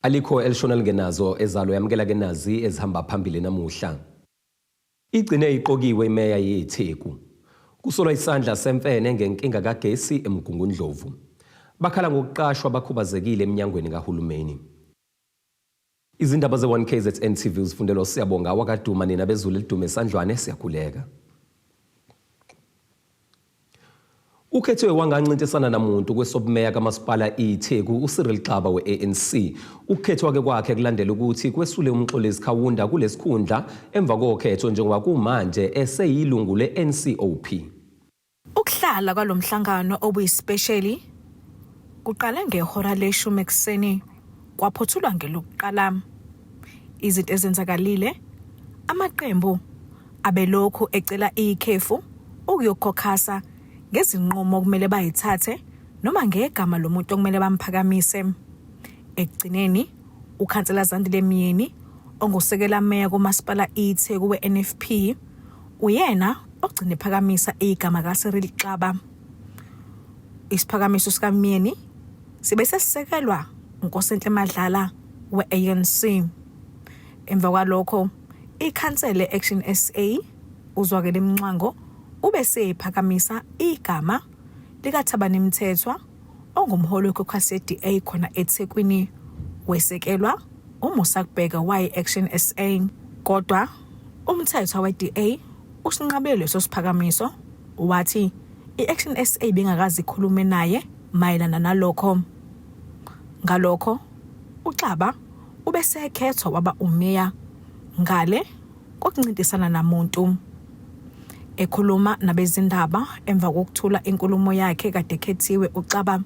Alikho elishona lingenazo ezalo yamukela ke nazi ezihamba phambili namuhla. Igcine iqokiwe imeya yeTheku. Kusolwa isandla semfene ngenkinga kagesi eMgungundlovu. Bakhala ngokuqashwa abakhubazekile eminyangweni kahulumeni. Izindaba ze-1KZN TV uzifundelwa uSiyabonga wakaDuma nina bezulu elidume esandlwane siyakhuleka. Ukhethiwe wangancintisana namuntu kwesobumeya kamasipala iTheku uCyril Xaba we-ANC. Ukukhethwa-ke kwakhe kulandela ukuthi kwesule uMxolisi Khawunda kulesikhundla emva kokhetho njengoba kumanje eseyilungu le-NCOP. Ukuhlala kwalo mhlangano obuyisipesheli kuqale ngehora leshumi ekuseni kwaphothulwa ngelokuqala. Izinto ezenzakalile, amaqembu abelokhu ecela ikhefu ukuyokhokhasa ngezinqumo okumele bayithathe noma ngegama lomuntu okumele bamphakamise. Ekugcineni, uKhansela Zandile Myeni ongusekela meya kuMasipala iTheku weNFP uyena ogcine ephakamisa igama kaCyril Xaba. Isiphakamiso sikaMyeni sibe sesisekelwa uNkosenhle Madlala we-ANC. Emva kwalokho ikhansela le-Action SA uZwakele Mncwango ube seyephakamisa igama likaThabani Mthethwa ongumholi wekhokhasi ye-DA khona eThekwini wesekelwa uMusa Kubheka wayi-Action SA. Kodwa uMthethwa we-DA usinqabile leso siphakamiso wathi i-Action SA ibingakaze ikhulume naye mayelana nalokho. Ngalokho uXaba ubesekhethwa waba umeya ngale kokuncintisana namuntu. Ekhuluma nabezindaba emva kokuthula inkulumo yakhe kade ekhethiwe uXaba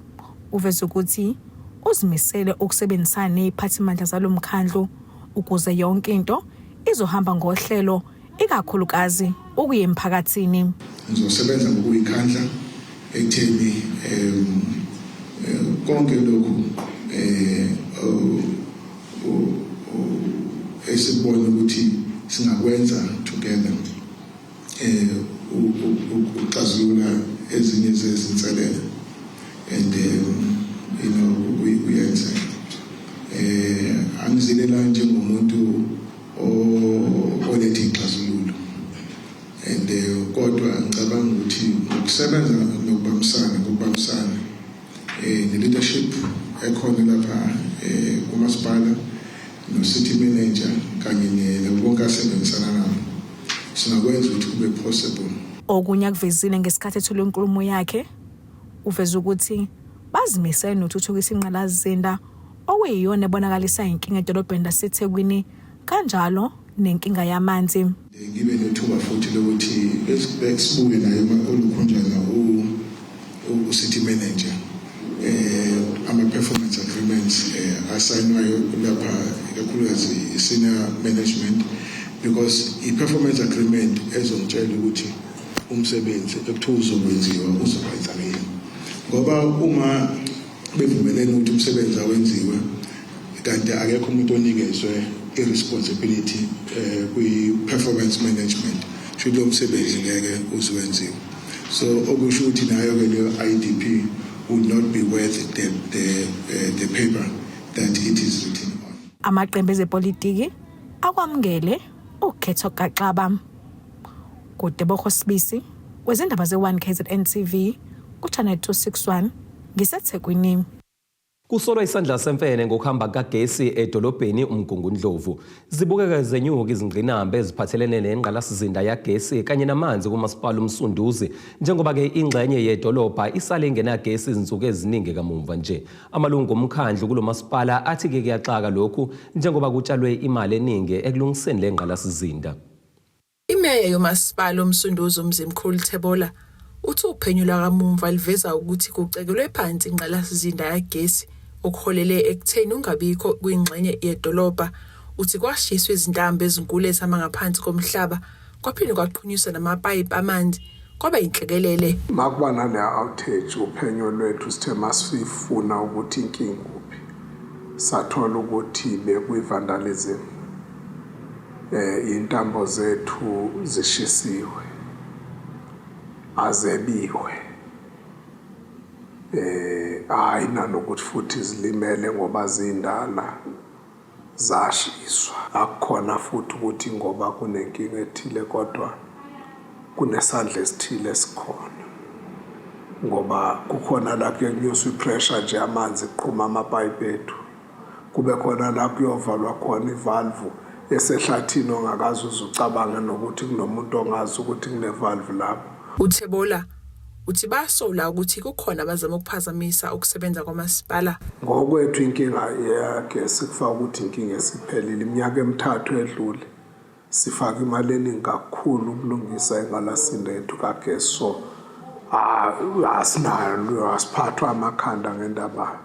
uveze ukuthi uzimisele ukusebenzisana neziphathimandla zalo mkhandlu ukuze yonke into izohamba ngohlelo ikakhulukazi ukuya emphakathini. Ngizosebenza ngokuyikhandla ekutheni um konke lokhu esikubona ukuthi singakwenza together eh ukuxazulula ezinye zezinselelo and kuyenza angizile la njengomuntu olethe ixazululo and kodwa ngicabanga ukuthi ngokusebenza nokubambisana ngokubambisana ne-leadership ekhona lapha kumasipala no-city manager kanye nabo bonke asebenzisana nabo singakwenza ukuthi kube possible. Okunye akuvezile ngesikhathi ethula inkulumo yakhe uveze ukuthi bazimisele nokuthuthukisa ingqalasizinda okuyiyona ebonakalisa inkinga edolobheni laseThekwini kanjalo nenkinga yamanzi. Ngibe nethuba futhi lokuthi sibuke naye olukhunjana u-city manager ama-performance agreements asayinwayo lapha ikakhulukazi i-senior management because i-performance agreement ezongitshela ukuthi umsebenzi ekuthiwa uzokwenziwa uzokwenza nini ngoba uma bevumelene ukuthi umsebenzi awenziwe kanti akekho umuntu onikezwe i-responsibility kwi-performance management sho lo msebenzi ngeke uziwenziwe. So okusho ukuthi nayo-ke leyo IDP would not be worth the paper that it is written on. Amaqembu ezepolitiki akwamukele ukukhethwa kukaXaba. KuTebogo Sibisi wezindaba ze-1 KZN TV ku-Channel 261 ngiseThekwini. Kusolwa isandla semfene ngokuhamba kukagesi edolobheni uMgungundlovu. Zibukeka zenyuka izingqinamba eziphathelene nengqalasizinda yagesi kanye namanzi kumasipala uMsunduzi njengoba-ke ingxenye yedolobha isale ingenagesi izinsuku eziningi kamumva nje. Amalungu omkhandlu kulo masipala athi-ke kuyaxaka lokhu njengoba kutshalwe imali eningi ekulungiseni le ngqalasizinda. Imeya yoMasipala uMsunduzi uMzimkhulu Thebolla uthi uphenyo lwakamumva luveza ukuthi kucekelwe phansi ingqalasizinda yagesi okuholele ekutheni ungabikho kwingxenye yedolobha. Uthi kwashiswa izintambo ezinkulu ezihamba ngaphansi komhlaba kwaphinde kwaqhunyiswa namapayipi amanzi kwaba yinhlekelele. Makuba naleya outage uphenyo lwethu sithe masifuna ukuthi inkinga kuphi sathola ukuthi bekuyi-vandalism. Intambo zethu zishisiwe azebiwe hayi nanokuthi futhi zilimele ngoba zindala. Zashiswa. Akukhona futhi ukuthi ngoba kunenkinga ethile, kodwa kunesandla esithile esikhona, ngoba kukhona la kuye kunyuswa i-pressure nje, amanzi kuqhuma amapayipi ethu, kube khona la kuyovalwa khona ivalvu esehlathini ongakaze uze ucabange nokuthi kunomuntu ongazi ukuthi kunevalvu lapho. UThebola uthi basola ukuthi kukhona abazama ukuphazamisa ukusebenza kwamasipala. Ngokwethu inkinga yagesi, kufaka ukuthi inkinga esiphelile iminyaka emithathu edlule, sifake imali eningi kakhulu ukulungisa ingqalasizinda yethu kagesi, so asinayo, asiphathwa amakhanda ngendaba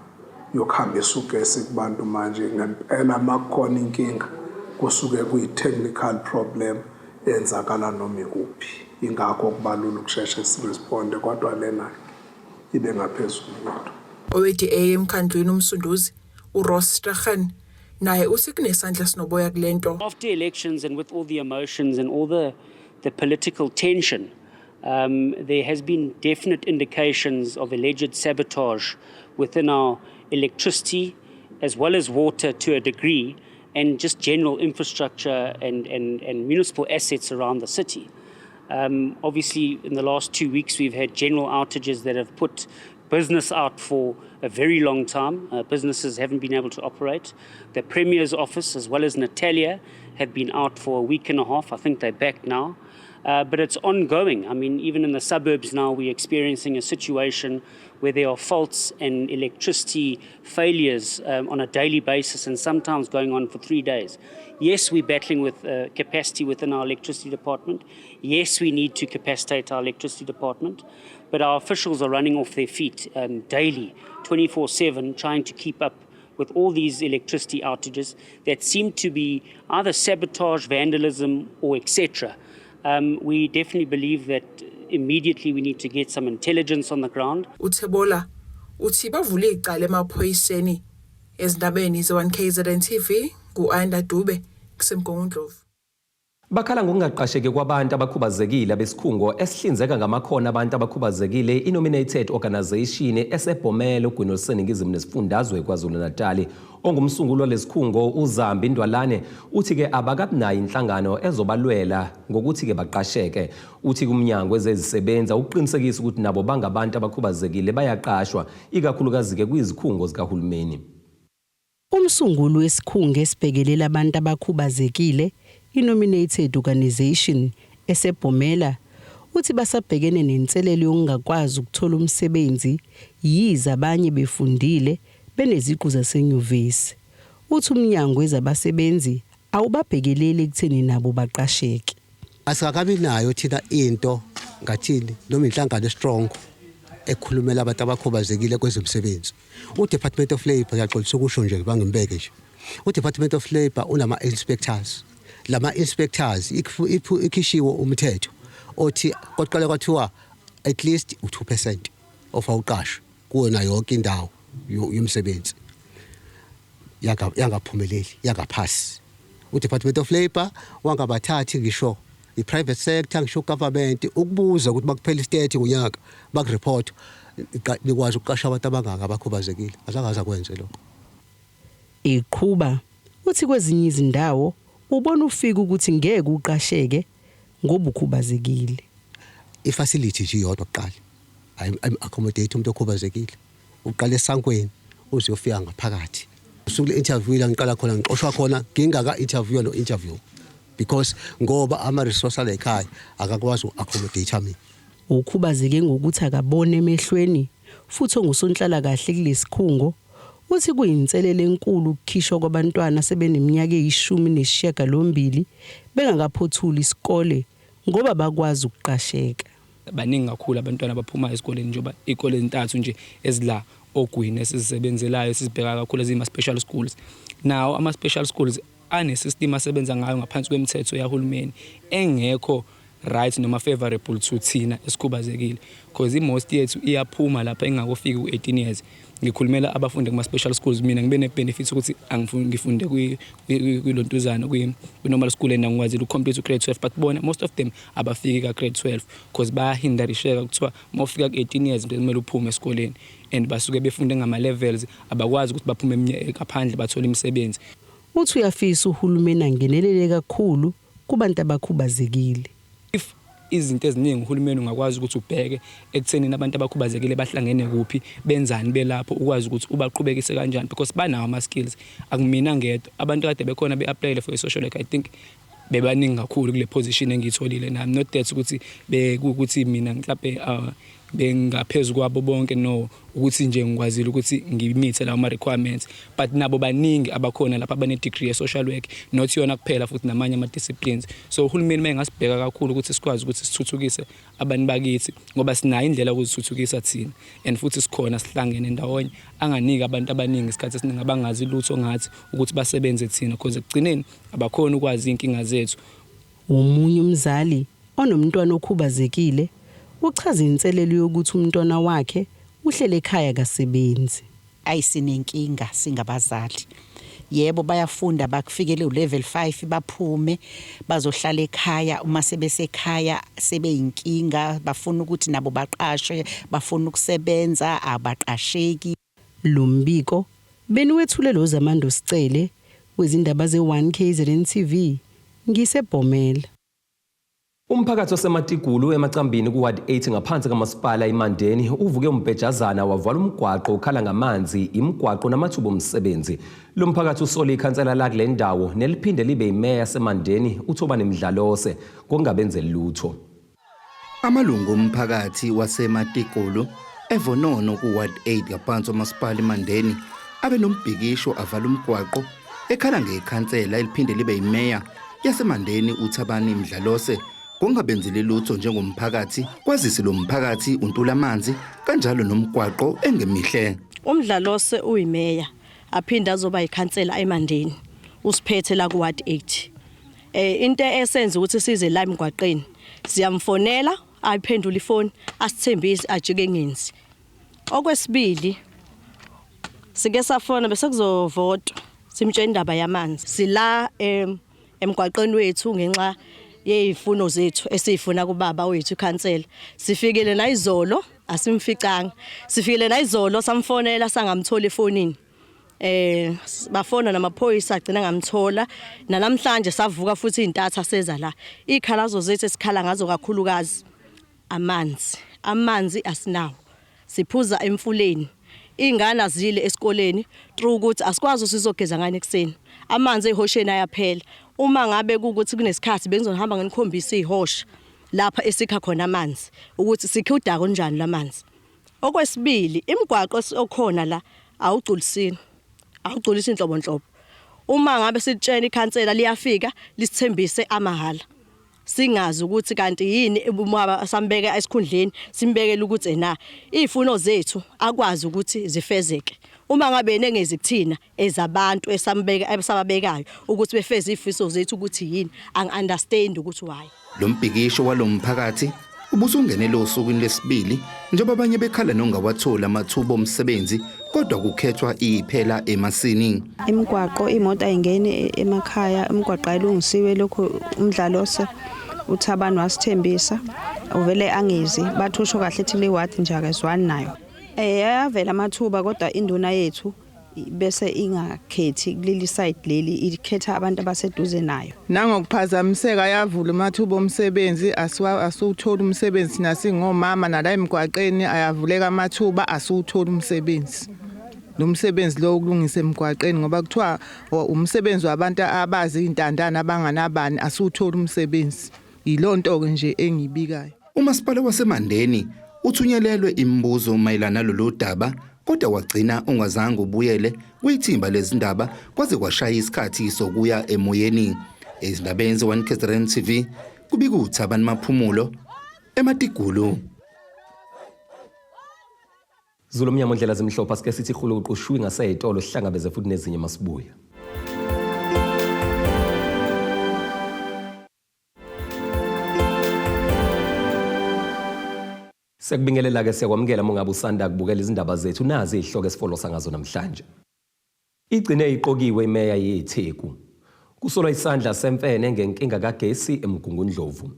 yokuhambisa ugesi kubantu. Manje ngempela makukhona inkinga, kusuke kuyi-technical problem eyenzakala noma ikuphi, ingakho kubalula ukusheshe siresponde, kodwa lena ibe ngaphezulu kwethu. Owe-DA emkhandlwini uMsunduzi, uRoss Strachan, naye uthi kunesandla sinoboya kulento. After elections and with all the emotions and all the political tension, there has been definite indications of alleged sabotage within our electricity as well as water to a degree and just general infrastructure and municipal assets around the city. Obviously, in the last 2 weeks, we've had general outages that have put business out for a very long time. Businesses haven't been able to operate. The Premier's office, as well as Natalia, have been out for a week and a half. I think they're back now. But it's ongoing. I mean, even in the suburbs now, we're experiencing a situation where there are faults and electricity failures on a daily basis and sometimes going on for 3 days. Yes, we're battling with capacity within our electricity department. Yes, we need to capacitate our electricity department. But our officials are running off their feet daily, 24/7, trying to keep up with all these electricity outages that seem to be either sabotage, vandalism, or etc. We definitely believe that immediately we need to get some intelligence on the ground. UThebola uthi bavule icala emaphoyiseni. Ezindabeni ze-1 KZN TV, ngu-Ayanda Dube kuseMgungundlovu. Bakhala ngokungaqasheki kwabantu abakhubazekile abesikhungo esihlinzeka ngamakhono abantu abakhubazekile, i-Nominated Organisation eseBhomela ogwini oluseningizimu nesifundazwe KwaZulu-Natal. Ongumsunguli walesikhungo, uZambi Ndwalane, uthi-ke abakabinayo inhlangano ezobalwela ngokuthi-ke baqasheke. Uthi kumnyango wezezisebenza ukuqinisekisa ukuthi nabo bangabantu abakhubazekile bayaqashwa, ikakhulukazi-ke kwizikhungo zikahulumeni. Umsunguli wesikhungo esibhekelela abantu abakhubazekile, i-Nominated Organisation eseBhomela, uthi basabhekene nenselelo yokungakwazi ukuthola umsebenzi yize abanye befundile beneziqu zasenyuvesi. Uthi umnyango wezabasebenzi awubabhekeleli ekutheni nabo baqasheke. Asikakabi nayo thina into ngathini noma inhlangano strong ekhulumela abantu abakhubazekile kwezemsebenzi. U-Department of Labour, ngiyaxolisa ukusho nje, bangimbeke nje, u-Department of Labour unama inspectors. Lama inspectors ikhishiwe umthetho othi koqala kwathiwa at least u2% of awuqashwe kuwona yonke indawo yomsebenzi, yangaphumeleli, yangaphasi. U-Department of Labour wangabathathi ngisho i-private sector, ngisho government, ukubuza ukuthi bakuphela i-state ngonyaka bakureport nikwazi ukuqasha abantu abangaka abakhubazekile. Azange akwenze lokho. Iqhuba uthi kwezinye izindawo ubona ufika ukuthi ngeke uqasheke ngoba ukhubazekile. I-facility nje iyodwa kuqala accommodate umuntu okhubazekile, uqala esangweni uze uyofika ngaphakathi. Usuku le-interview la ngiqala khona, ngixoshwa khona ngingaka interview no interview, because ngoba ama resource ala ekhaya akakwazi uku-accommodate mina. Ukhubazeke ngokuthi akabone emehlweni futhi ongusonhlalakahle kulesikhungo uthi kuyinselele enkulu ukukhishwa kwabantwana sebeneminyaka eyi-18 bengakaphothuli isikole ngoba bakwazi ukuqasheka. Baningi kakhulu abantwana abaphuma esikoleni, njengoba iy'kole ezintathu nje ezila ogwini esizisebenzelayo esizibheka kakhulu eziyima-special schools. Nawo ama-special schools ane-system asebenza ngayo ngaphansi kwemithetho yahulumeni engekho right noma favorable to thina esikhubazekile, because i-most yethu iyaphuma lapha ingakofiki ku-18 years. Ngikhulumela abafundi kuma-special schools. Mina ngibe ne-benefit ukuthi ngifunde kwilontuzana kwi-normal school and ngikwazile uku-complete u-grade 12, but bona most of them abafiki ka-grade 12 because bayahinderisheka. Kuthiwa uma ufika ku-18 years kumele uphume esikoleni, and basuke befunde ngama-levels, abakwazi ukuthi baphume ngaphandle bathole imisebenzi. Uthi uyafisa uhulumeni angenelele kakhulu kubantu abakhubazekile. If izinto eziningi uhulumeni ungakwazi ukuthi ubheke ekuthenini abantu abakhubazekile bahlangene kuphi, benzani belapho, ukwazi ukuthi ubaqhubekise kanjani because banawo ama-skills. Akumina ngedwa, abantu kade bekhona be-apply-ele for i-social work, I think bebaningi kakhulu kule position engiyitholile nami. Not that ukuthi bekuwukuthi mina mhlampe bengaphezu kwabo bonke, no, ukuthi nje ngikwazile ukuthi ngimithe lawo ma-requirements, but nabo baningi abakhona lapha abane-degree ye-social work, not yona kuphela, futhi namanye ama-disciplines. So uhulumeni uma engasibheka kakhulu ukuthi sikwazi ukuthi sithuthukise abantu bakithi, ngoba sinayo indlela yokuzithuthukisa thina and futhi sikhona sihlangene ndawonye, anganiki abantu abaningi isikhathi esiningi abangazi lutho ngathi ukuthi basebenze thina, because ekugcineni abakhona ukwazi iy'nkinga zethu. Omunye umzali onomntwana okhubazekile uchaza inselelo yokuthi umntwana wakhe uhlele ekhaya kasebenzi. Ayisinenkinga singabazali. Yebo, bayafunda, bakufikele ulevel 5, baphume bazohlala ekhaya. Uma sebesekhaya sebeyinkinga, bafuna ukuthi nabo baqashwe, bafuna ukusebenza, abaqasheki. Lo mbiko beniwethule lo Zamando Sicele wezindaba ze-1 KZN TV ngiseBhomela. Umphakathi waseMatigulu eMacambini kuWard 8 ngaphansi kamasipala iMandeni uvuke umbhejazana wavala umgwaqo ukhala ngamanzi, imigwaqo namathuba omsebenzi. Lo mphakathi usola ikhansela lakule ndawo neliphinde libe imeya yaseMandeni uThobani Mdlalose ngokungabenzeli lutho. Amalungu omphakathi waseMatigulu eVonono kuWard 8 ngaphansi kwamasipala iMandeni abe nombhikisho avala umgwaqo ekhala ngekhansela eliphinde libe yimeya yaseMandeni uThabani Mdlalose ngokungabenzeli lutho njengomphakathi, kwazise lo mphakathi untula amanzi kanjalo nomgwaqo engemihle. UMdlalose uyimeya aphinde azoba yikhansela eMandeni, usiphethe la kuWard 8. Into esenza ukuthi size la emgwaqeni, siyamfonela ayiphendula ifoni, asithembise ajike ngenzi. Okwesibili, sike safona bese kuzovotwa, simtshela indaba yamanzi. Sila emgwaqeni wethu ngenxa yezifuno zethu esizifuna kubaba wethu ikhansela. Sifikile nayizolo asimficanga, sifikile nayizolo samfonela sangamthola efonini. Bafona namaphoyisa agcina ngamthola. Namhlanje savuka futhi intatha seza la. Ikhalazo zethu esikhala ngazo kakhulukazi amanzi. Amanzi asinawo, siphuza emfuleni. Ingane azile esikoleni through ukuthi asikwazi usizogeza ngane ekseni. Amanzi ehosheni ayaphela. Uma ngabe kuukuthi kunesikhathi bengizohamba nginikhombisa ihosha lapha esikha khona amanzi ukuthi sikhe udaka onjani lamanzi. Okwesibili, imigwaqo okhona la awugculisini, awugculisi inhlobo nhlobo. Uma ngabe sitshela ikhansela liyafika lisithembise amahhala, singazi ukuthi kanti yini ubaba sambeka esikhundleni, simbekela ukuthi ena izifuno zethu akwazi ukuthi zifezeke. Uma ngabe yena engezi kuthina ezabantu esambeka esababekayo ukuthi befeze izifiso zethu ukuthi yini, angi-understand ukuthi why. Lo mbhikisho walo mphakathi ubusungenele osukwini lwesibili njengoba abanye bekhala nongawatholi amathuba omsebenzi kodwa kukhethwa iphela emasini. Imigwaqo, imoto ayingeni emakhaya, imigwaqo ayilungisiwe. Lokhu uMdlalose uThabani wasithembisa, uvele angezi. Bathi usho kahle ethi le ward nje akezwani nayo. Ayavela amathuba kodwa induna yethu bese ingakhethi kuleli side leli, ikhetha abantu abaseduze nayo. Nangokuphazamiseka ayavula amathuba omsebenzi, asiwuthola umsebenzi thina singomama, nala emgwaqeni ayavuleka amathuba, asiwuthola umsebenzi. Lo msebenzi lo ukulungisa emgwaqeni ngoba kuthiwa umsebenzi wabantu abazi intandane abanganabani, asiwuthola umsebenzi. Yilonto ke nje engibikayo. Umasipala waseMandeni uthunyelelwe imibuzo mayelana nalolu daba kodwa wagcina ungazange ubuyele kwithimba lezindaba kwaze kwashaya isikhathi sokuya emoyeni. Ezindabeni ze-1 KZN TV kubika uThabani Maphumulo eMatigulu. Zulu omnyama ondlela zimhlophe, asike sithi ihulukuqu ngaseyitolo sihlangabeze futhi nezinye masibuya. Siyakubingelela ke, siyakwamukela uma ungabe usanda kubukela izindaba zethu. Nazi izihloko esifolosa ngazo namhlanje. Igcine iqokiwe imeya yeTheku. Kusolwa isandla semfene ngenkinga kagesi eMgungundlovu.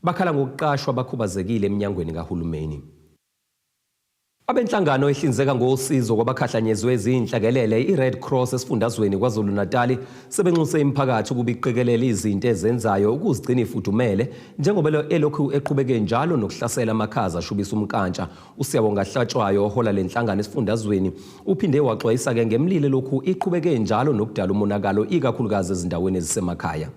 Bakhala ngokuqashwa abakhubazekile eminyangweni kahulumeni. Abenhlangano ehlinzeka ngosizo kwabakhahlanyezwe izinhlekelele i-Red Cross esifundazweni KwaZulu-Natali sebenxuse imiphakathi ukuba iqikelele izinto ezenzayo ukuzigcina ifudumele njengoba elokhu eqhubeke njalo nokuhlasela amakhaza ashubisa umnkantsha. USiyabonga Hlatshwayo ohola le nhlangano esifundazweni uphinde waxwayisa-ke ngemlilo elokhu iqhubeke njalo nokudala umonakalo ikakhulukazi ezindaweni ezisemakhaya.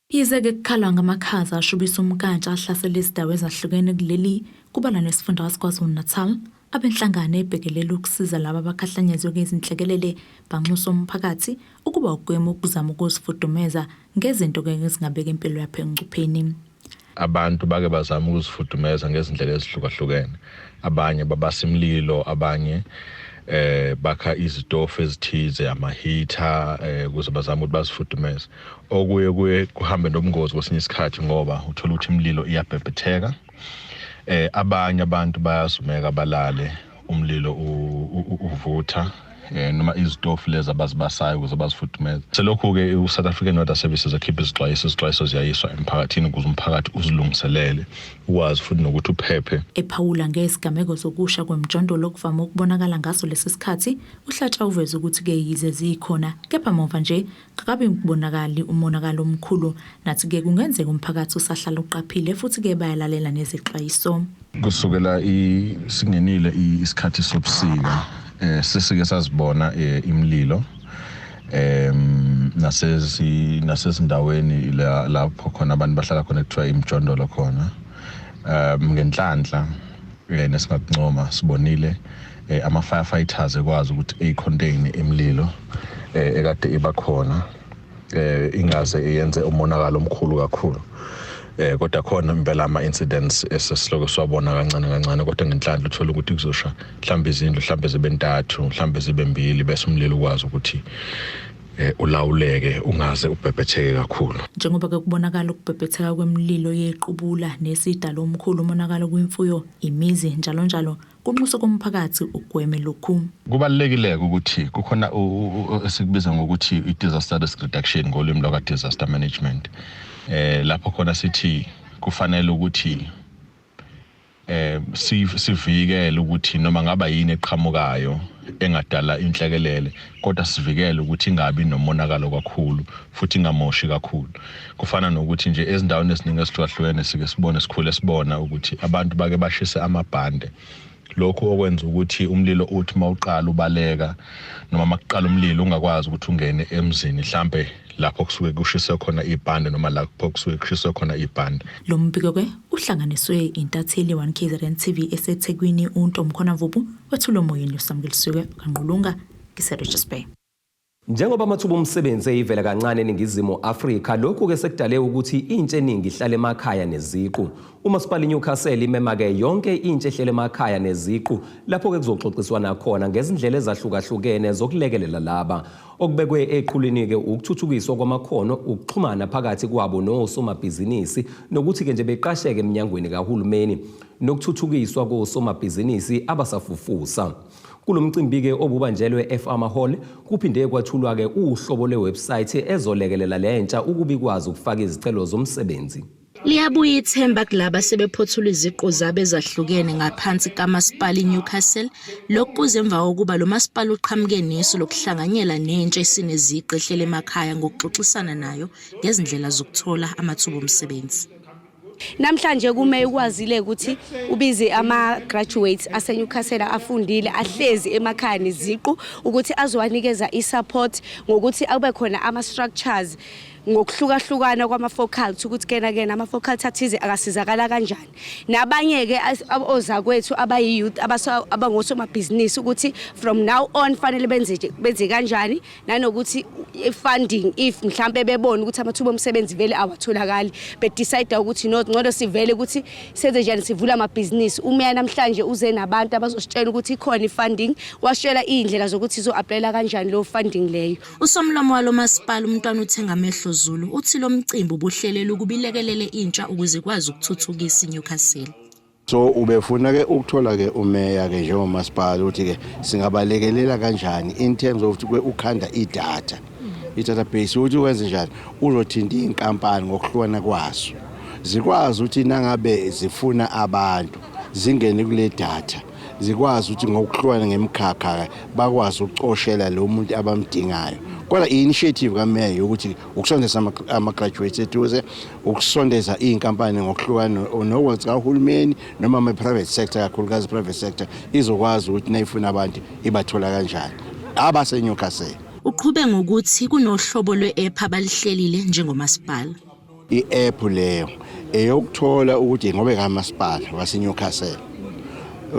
Yize-ke kukhalwa ngamakhaza ashubisa umnkantsha ahlasela izindawo ezahlukene kuleli, kubalwa nesifundazwe KwaZulu-Natal, abenhlangano ebhekelela ukusiza laba abakhahlanyezwe ngezinhlekelele banxusa umphakathi ukuba ugweme ukuzama ukuzifudumeza ngezinto-ke ezingabeka impilo yakho engcupheni. Abantu bake bazama ukuzifudumeza ngezindlela ezihlukahlukene. Abanye babasa imililo, abanye bakha izitofu ezithize, ama-heater ukuze bazame ukuthi bazifudumeze. Okuye kuye kuhambe nobungozi kwesinye isikhathi ngoba uthola ukuthi imililo iyabhebhetheka. Abanye abantu bayazumeka balale umlilo uvutha noma izitofu lezi abazibasayo ukuze bazifudumeze. Selokhu-ke u-South African Weather Services akhipha izixwayiso, izixwayiso ziyayiswa emphakathini ukuze umphakathi uzilungiselele, ukwazi futhi nokuthi uphephe. Ephawula ngezigameko zokusha kwemijondolo okuvame ukubonakala ngaso lesi sikhathi, uHlatsha uveze ukuthi-ke yize zikhona, kepha muva nje kakabi kubonakali umonakalo omkhulu, nathi-ke kungenzeka umphakathi usahlala uqaphile futhi-ke bayalalela nezexwayiso. Kusukela singenile isikhathi sobusika sesike sazibona imililo nasezindaweni lapho khona abantu bahlala khona ekuthiwa imijondolo khona. Ngenhlanhla nesingakuncoma sibonile ama firefighters ekwazi ukuthi eyicontain imililo ekade iba khona ingaze iyenze umonakalo omkhulu kakhulu. Kodwa khona impela ama incidents esesihloko siwabona kancane kancane, kodwa ngenhlanhla uthola ukuthi kuzosha mhlawumbe izindlu mhlawumbe zibe ntathu mhlawumbe zibe mbili bese umlilo ukwazi ukuthi ulawuleke ungaze ubhebhetheke kakhulu. Njengoba ke kubonakala ukubhebhetheka kwemililo yequbula nesidala omkhulu umonakalo kwimfuyo, imizi njalo njalo, kunxusa komphakathi ugweme lokhu. Kubalulekile ukuthi kukhona esikubiza ngokuthi i-disaster risk reduction ngolimi lwaka disaster management. Lapho khona sithi kufanele ukuthi sivikele ukuthi noma ngaba yini eqhamukayo engadala inhlekelele, kodwa sivikele ukuthi ingabi nomonakalo kakhulu futhi ingamoshi kakhulu. Kufana nokuthi nje ezindaweni eziningi ezihlukahlukene sike sibone sikhule sibona ukuthi abantu bake bashise amabhande. Lokhu okwenza ukuthi umlilo uthi mawuqala ubaleka noma makuqala umlilo ungakwazi ukuthi ungene emzini mhlambe lapho kusuke kushise khona ibhande noma lapho kusuke kushise khona ibhande. Lo mbiko ke uhlanganiswe intatheli 1KZN TV eseThekwini uNtomkhona Mvubu, wethulwe moyeni uSamkelisiwe kaNgqulunga ngiseRichards Bay. Njengoba amathuba omsebenzi eyivela kancane eNingizimu Afrika, lokhu ke sekudale ukuthi intsha eningi ihlale emakhaya neziqu. Umasipala iNewcastle imema-ke yonke intsha ehlele emakhaya neziqu lapho ke kuzoxoxiswana khona ngezindlela ezahlukahlukene zokulekelela laba. Okubekwe eqhulwini-ke ukuthuthukiswa kwamakhono, ukuxhumana phakathi kwabo nosomabhizinisi nokuthi-ke nje beqasheke eminyangweni kahulumeni nokuthuthukiswa kosomabhizinisi abasafufusa. Kulo mcimbi-ke obubanjelwe eFarmer Hall kuphinde kwathulwa-ke uhlobo lwe-website ezolekelela lentsha ukuba ikwazi ukufaka izicelo zomsebenzi. Liyabuya ithemba kulaba sebephothula iziqu zabo ezahlukene ngaphansi kaMasipala iNewcastle. Lokhu kuze emva kokuba lo masipala uqhamuke nesu lokuhlanganyela nentsha esineziqu ehlele emakhaya ngokuxoxisana nayo ngezindlela zokuthola amathuba omsebenzi. Namhlanje kume ukwazile ukuthi ubize ama-graduates aseNewcastle afundile ahlezi emakhaya neziqu ukuthi azowanikeza i-support ngokuthi akube khona ama-structures ngokuhlukahlukana kwama-faculty ukuthi kena kena ama-faculty athize akasizakala kanjani, nabanye-ke ozakwethu abayi-youth abangosomabhizinisi ukuthi from now on fanele benze kanjani, nanokuthi i-funding if mhlambe bebona ukuthi amathuba omsebenzi vele awatholakali bedecide ukuthi no ngcono sivele ukuthi senze njani sivule amabhizinisi. Umeya namhlanje uze nabantu abazositshela ukuthi ikhona i-funding, wasitshela iy'ndlela zokuthi izo-applyela kanjani leyo funding leyo. Usomlomo walo masipala uMntwana uThengamehlo Zulu uthi lo mcimbi ubuhlelelwe ukuba ilekelele intsha ukuze ikwazi ukuthuthukisa iNewcastle. So ubefuna ke ukuthola ke umeya ke njengomasipala ukuthi ke singabalekelela kanjani in terms of ukuthi ukhanda idatha, i-database ukuthi wenze njani, uzothinta iy'nkampani ngokuhlukana kwazo zikwazi ukuthi nangabe zifuna abantu zingene kule data. Zikwazi ukuthi ngokuhlukana ngemikhakha bakwazi ukucoshela lo muntu abamdingayo. Kodwa i-initiative kameya ukuthi ukusondeza ama-graduates eduze, ukusondeza iy'nkampani ngokuhlukana nokwenza kahulumeni noma ama-private sector, kakhulukazi private sector izokwazi ukuthi nayifuna abantu ibathola kanjani abaseNewcastle. Uqhube ngokuthi kunohlobo lwe-app abalihlelile njengomasipala. I-app leyo eyokuthola ukuthi ngobe kamasipala waseNewcastle,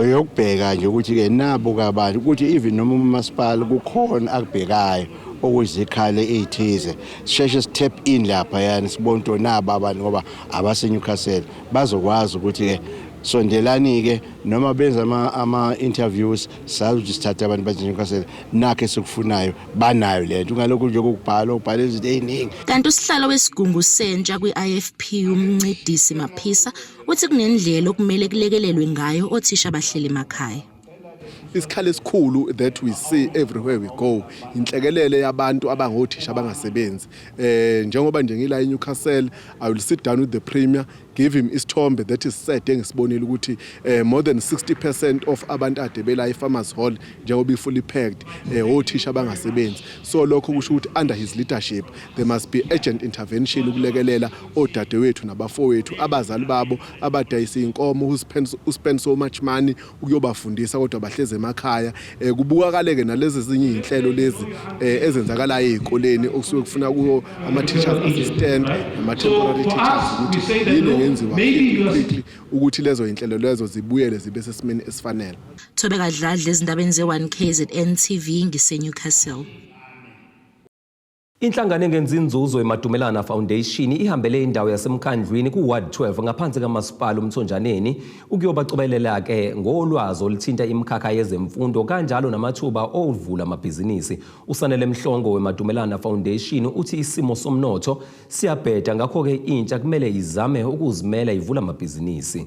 eyokubheka nje ukuthi-ke nabo kabantu ukuthi even noma umasipala kukhona akubhekayo okuyizikhalo ey'thize, sisheshe si-tap in lapha yani sibone ukuthi nabo abantu ngoba abaseNewcastle bazokwazi ukuthi-ke sondelani-ke noma benza ama-interviews, sazi ukuthi sithathe abantu baseNewcastle nakho esikufunayo banayo le nto, ungalokhu nje kokubhala ubhala izinto ey'ningi. Kanti usihlalo wesigungu sentsha kwi-IFP uMncedisi Maphisa uthi kunendlela okumele kulekelelwe ngayo othisha abahleli emakhaya. Isikhalo esikhulu that we see everywhere we go, inhlekelele yabantu abangothisha abangasebenzi. Njengoba nje ngila eNewcastle, I will sit down with the premier, give him isithombe that is sad engisibonile ukuthi more than 60% of abantu ade bela eFarmers Hall, njengoba i-fully packed, othisha abangasebenzi. So lokho kusho ukuthi under his leadership there must be urgent intervention ukulekelela odadewethu nabafowethu, abazali babo abadayisa inkomo, who spend so much money ukuyobafundisa kodwa bahleze emakhaya. Kubukakaleke nalezi ezinye izinhlelo lezi ezenzakalayo ezikoleni okusuke kufuna kuwo ama teachers assistant nama temporary teachers, ukuthi yini engenziwa quickly ukuthi lezo inhlelo lezo zibuyele zibe sesimeni esifanele. Thobeka Dladla, ezindabeni ze-1 KZN TV, ngise-Newcastle. Inhlangano engenzi inzuzo eMadumelana Foundation ihambele indawo yasemkhandlwini ku-Ward 12 ngaphansi kamasipala uMthonjaneni ukuyobacobelela-ke ngolwazi oluthinta imikhakha yezemfundo kanjalo namathuba ovula amabhizinisi. Usanele Mhlongo weMadumelana Foundation uthi isimo somnotho siyabheda, ngakho-ke intsha kumele izame ukuzimela ivula amabhizinisi.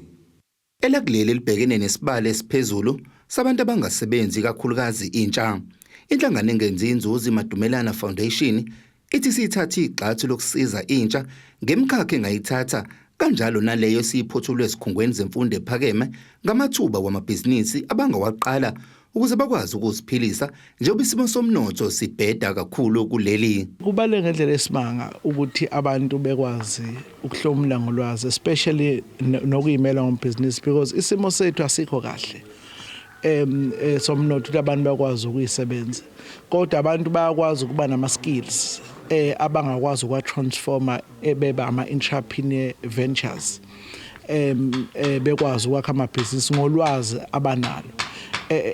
Elakuleli libhekene nesibalo esiphezulu sabantu abangasebenzi, kakhulukazi intsha. Inhlangano engenzi inzuzo iMadumelana Foundation ithi siyithatha igxathu lokusiza intsha ngemikhakha engayithatha, kanjalo naleyo esiyiphothulwe ezikhungweni zemfundo ephakeme, ngamathuba wamabhizinisi abangawaqala ukuze bakwazi ukuziphilisa njengoba isimo somnotho sibheda kakhulu kuleli. Kubaluleke ngendlela esimanga ukuthi abantu bekwazi ukuhlomula ngolwazi, especially nokuyimela ngomabhizinisi, because isimo sethu asikho kahle somnotho ukuthi abantu bakwazi ukuyisebenza, kodwa abantu bayakwazi ukuba nama skills abangakwazi ukwa-transforma ebeba ama entrepreneur ventures, bekwazi ukwakha amabhizinisi ngolwazi abanalo,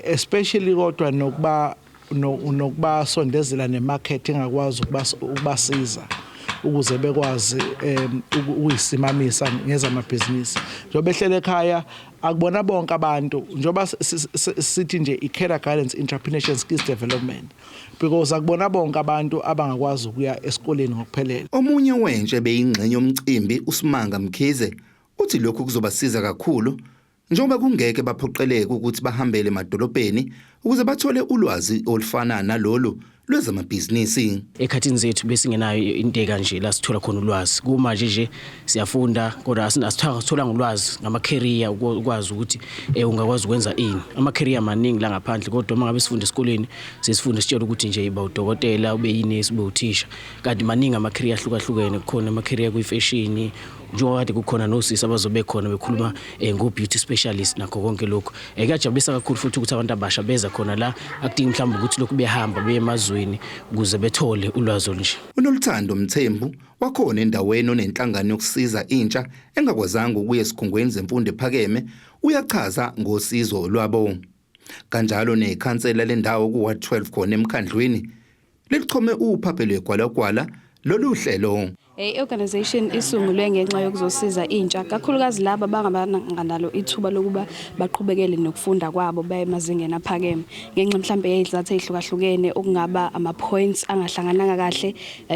especially kodwa nokuba nokubasondezela nemarket engakwazi ukubasiza ukuze bekwazi ukuyisimamisa ngezamabhizinisi njengoba behlele ekhaya. Akubona bonke abantu, njengoba sithi nje i-career guidance, entrepreneurship skills development, because akubona bonke abantu abangakwazi ukuya esikoleni ngokuphelele. Omunye wentsha beyingxenye yomcimbi, uSimanga Mkhize, uthi lokhu kuzobasiza kakhulu njengoba kungeke baphoqeleke ukuthi bahambele emadolobheni ukuze bathole ulwazi olufana nalolu lwezamabhizinisi. Ekhathini zethu besingenayo into kanje la sithola khona ulwazi. Kumanje nje siyafunda kodwa asithola ngolwazi ngama-career, ukwazi ukuthi ungakwazi ukwenza ini. Ama-career maningi la ngaphandle, kodwa uma ngabe sifunda esikoleni sesifunda sitshela ukuthi nje iba udokotela, ube yinesi, ube uthisha, kanti maningi ama-career ahlukahlukene. Kukhona ama-career kwi-fashion, njengoba kade kukhona nosisi abazobe khona bekhuluma ngo-beauty specialist nakho konke lokhu. Kuyajabulisa kakhulu futhi ukuthi abantu abasha beza khona la, akudingi mhlawumbe ukuthi lokhu behamba beye emazweni ukuze bethole ulwazi olunje. UNoluthando Mthembu wakhona endaweni onenhlangano yokusiza intsha engakwazanga ukuya esikhungweni zemfundo ephakeme uyachaza ngosizo lwabo. Kanjalo nekhansela lendawo ku-Ward 12 khona emkhandlwini lelichome uphaphe lwegwalagwala lolu hlelo. I-organization isungulwe ngenxa yokuzosiza intsha, kakhulukazi laba abanganalo ithuba lokuba baqhubekele nokufunda kwabo baye emazingeni aphakeme ngenxa mhlambe yezizathu ezihlukahlukene, okungaba ama-points angahlangananga kahle,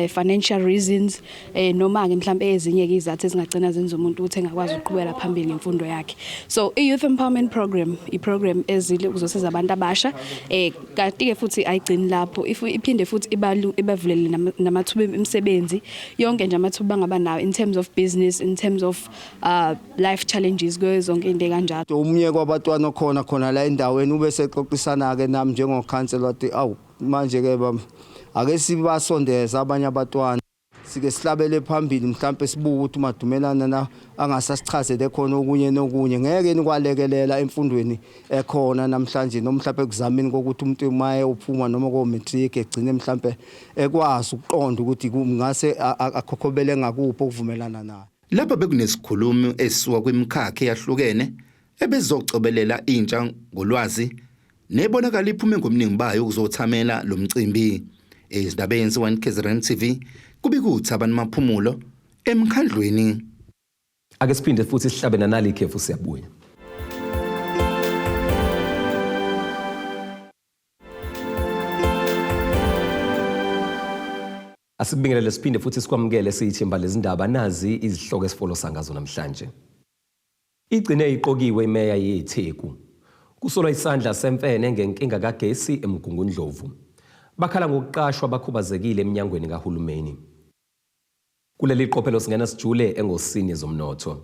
financial reasons, noma-ke mhlambe ezinye-ke izizathu ezingagcina zenza umuntu ukuthi engakwazi ukuqhubekela phambili ngemfundo yakhe. So i-youth empowerment program, i-program ezile ukuzosiza abantu abasha, kanti-ke futhi ayigcini lapho, if iphinde futhi ibavulele namathuba emisebenzi yonke. nje amathuba angaba nawo in terms of business, in terms of life challenges, kuyo zonke into kanjalo. Omunye kwabatwana okhona khona la endaweni ube sexoxisana ke nami njengokhansela, wathi awu, manje ke baba, ake sibasondeza abanye abatwana, sike sihlabele phambili, mhlambe sibuke ukuthi umadumelana na angasasichazele khona okunye nokunye, ngeke nikwalekelela emfundweni ekhona namhlanje, noma mhlambe ekuzameni kokuthi umuntu maye uphuma noma ko matric egcine mhlambe ekwazi ukuqonda ukuthi kungase akhokhobele ngakuphi okuvumelana naye. Lapha bekunesikhulumi esisuka kwimikhakha eyahlukene ebezocobelela intsha ngolwazi, nebonakala iphume ngobuningi bayo ukuzothamela lo mcimbi. Ezindabeni ze-1 KZN TV, kubika uThabani Maphumulo emkhandlweni. Ake siphinde futhi sihlabe nanali ikhefu, siyabuya. Asikubingelele siphinde futhi sikwamukele siyithimba lezindaba. Nazi izihloko esifolosa ngazo namhlanje. Igcine iqokiwe imeya yeTheku. Kusolwa isandla semfene ngenkinga kagesi eMgungundlovu. Bakhala ngokuqashwa bakhubazekile eminyangweni kahulumeni. Kuleli qophelo singena sijule engosini zomnotho.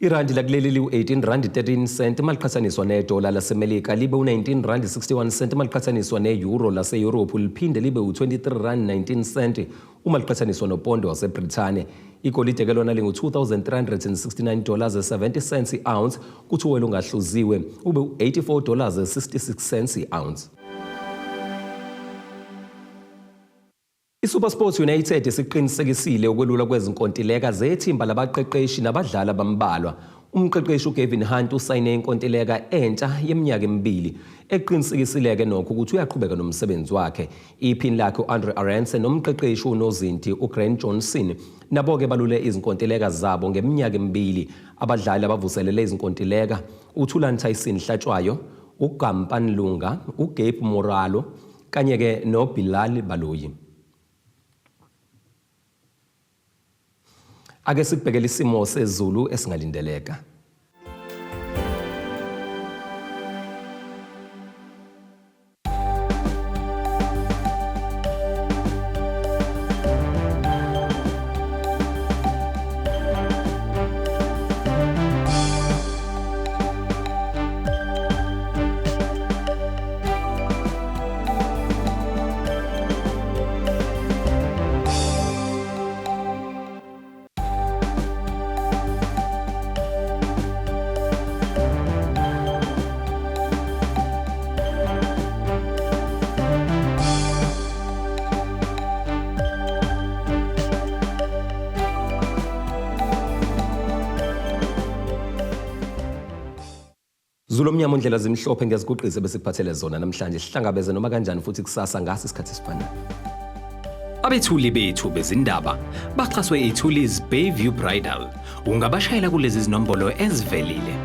Irandi lakuleli liwu-18 rand 13 cent maliqhathaniswa nedola laseMelika, libe u-19 rand 61 cent maliqhathaniswa ne-euro lase-Europe, liphinde libe u-23 rand 19 cent uma liqhathaniswa nopondo waseBrithani. Igolide ke lona lingu-2369 dollars 70 cents i-ounce, kuthi uwele ungahluziwe ube u-84 dollars 66 cents i-ounce. ISuperSport United isiqinisekisile ukwelula kwezinkontileka zethimba labaqeqeshi nabadlali abambalwa. Umqeqeshi uGavin Hunt usayine inkontileka entsha yeminyaka emibili, eqinisekisile-ke nokho ukuthi uyaqhubeka nomsebenzi wakhe. Iphini lakhe u-Andre Arendse nomqeqeshi unozinti uGrant Johnson nabo-ke balule izinkontileka zabo ngeminyaka emibili. Abadlali abavuselele izinkontileka uThulani Tyson Hlatshwayo, uGampan Lunga, uGabe Moralo kanye-ke noBilal Baloyi. Ake sikubhekele isimo sezulu esingalindeleka. Zulu omnyama, undlela zimhlophe, ngiyaziguqisa besikuphathele zona namhlanje. Sihlangabeze noma kanjani futhi kusasa ngasi isikhathi esifanayo. Abethuli bethu bezindaba baxhaswe iThulis Bayview Bridal. Ungabashayela kulezi zinombolo ezivelile.